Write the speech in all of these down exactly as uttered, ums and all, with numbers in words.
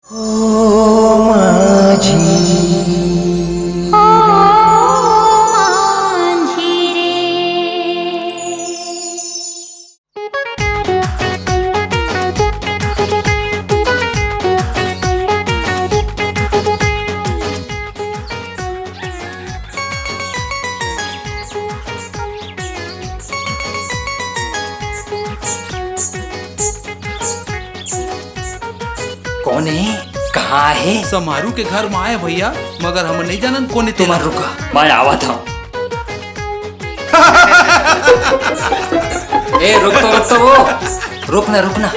ओ माझी। कोन हे? कहाँ हे? समारू के घर म आए भैया, मगर हम नइ जानन कोन हे तेला। तुमन रुका, मैं आवत हँव। ए, रुक तो, रुक तो वो। रुक ना, रुक ना।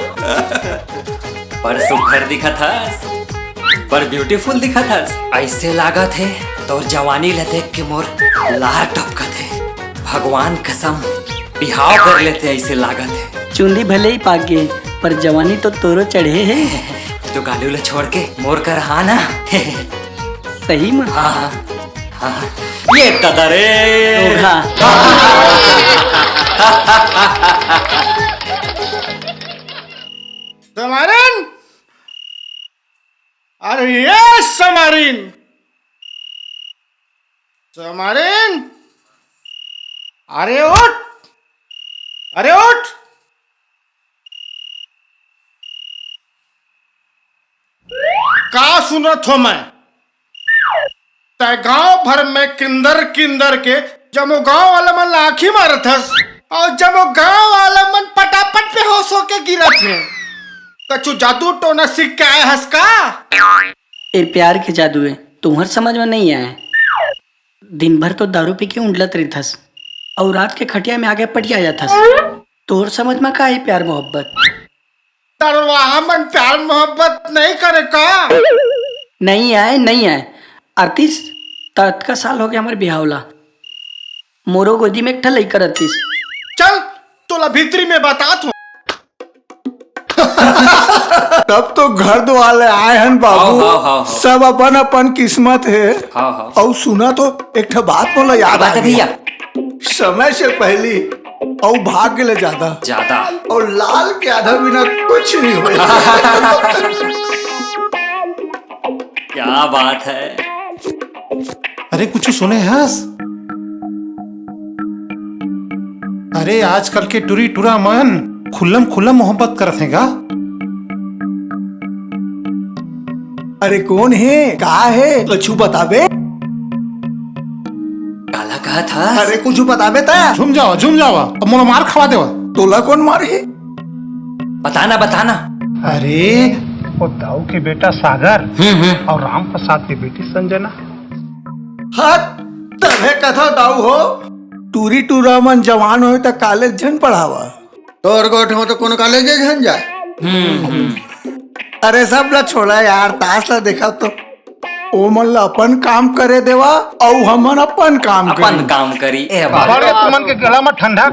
बड़ सुघर दिखत हस, बड़ beautiful दिखत हस। अइसे लागत हे, तोर जवानी ल देख के मोर लार टपकत हे। भगवान कसम, बिहाव कर लेते, अइसे लागत हे। चुंदी भले ही पाक गे, पर जवानी तो तोरो चढ़े हे। तो कालू ल छोड़ के मोर कर हा ना। सही म? हाँ, हाँ, हाँ। ये दादा रे। ओघा। समारिन, अरे ये समारिन, समारिन, अरे उठ, अरे उठ। का सुनत हो मैं? तै गांव भर में किंदर किंदर के जम्मो गांव वाला मन ला आंखी मारत हस, अउ जम्मो गांव वाला मन पटापट बेहोश होके गिरत हे। कछु जादू टोना सीख के आए हस का? ए प्यार के जादू हे, तुम्हर समझ में नइ आए। दिन भर तो दारू पी के उंडलत रहिथस, अउ रात के खटिया में आके पटिया जाथस। तोर समझ में का हे प्यार मोहब्बत? तोर वहां मन प्यार मोहब्बत नइ करे का? नइ आए, नइ आए। आतिस, त अतका साल होगे हमर बिहाव ला। मोरो गोदी में एक ठा लइका रहतिस। चल, तोला भीतरी में बतात हूँ। तब तो घर दुआर ले आए हन बाबू। हाव, हाव, हाव, हाव। सब अपन अपन किस्मत हे। हाव, हाव। अउ सुना तो, एक ठा बात मोला याद बात आ हे गे भैया। समय से पहली अउ भाग्य ले ज्यादा। ज्यादा। अउ लाल के आधा बिना कुछ नहीं होय। क्या बात है। अरे कुछु सुने हस? अरे आजकल के टुरी टुरा मन खुल्लम खुल्ला मोहब्बत करत हे गा। अरे कोन हे, का हे, कछु बताबे? काला कहत हस? अरे कुछु बताबे त। झूम जावा, झूम जावा, अब मोला मार खवा देवा। तोला कोन मारही? बता ना, बता ना। अरे वो दाऊ के बेटा सागर हम्म, हम्म। अउ राम प्रसाद के बेटी संजना। हत, तभे कथा दाऊ हो, टूरी टूरा मन जवान होय त कॉलेज झन पढ़ावा। तोर गोठ में तो कोनो कॉलेज झन जाय। हम्म, हम्म। अरे सब ला छोड़ा यार, तास ला देखा तो। ओमन ला अपन काम करे देवा, अउ हमन अपन काम अपन करी। काम करी। ए बात। बड़े तुमन के गला में ठंडा,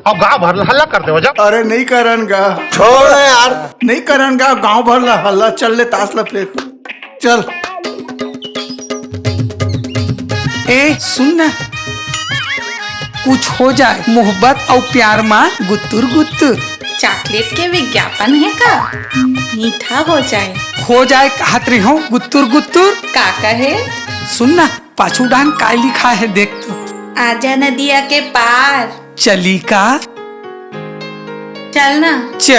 अउ गांव भर ला हल्ला कर देवा जा। अरे नहीं करन गा। छोड़ यार। नहीं करन गा, गांव भर ला हल्ला। चल ले तास ला फेर। चल। ए, सुन ना, कुछ हो जाए, मोहब्बत अउ प्यार मा गुत्तुर गुत्तुर। चॉकलेट के विज्ञापन हे का? मीठा हो जाए। हो जाए कहत रहे हो गुत्तुर गुत्तुर। का कहे? सुन ना, पाछू डान काय लिखा हे देख तो। आजा नदिया के पार। चली का? चल ना। च।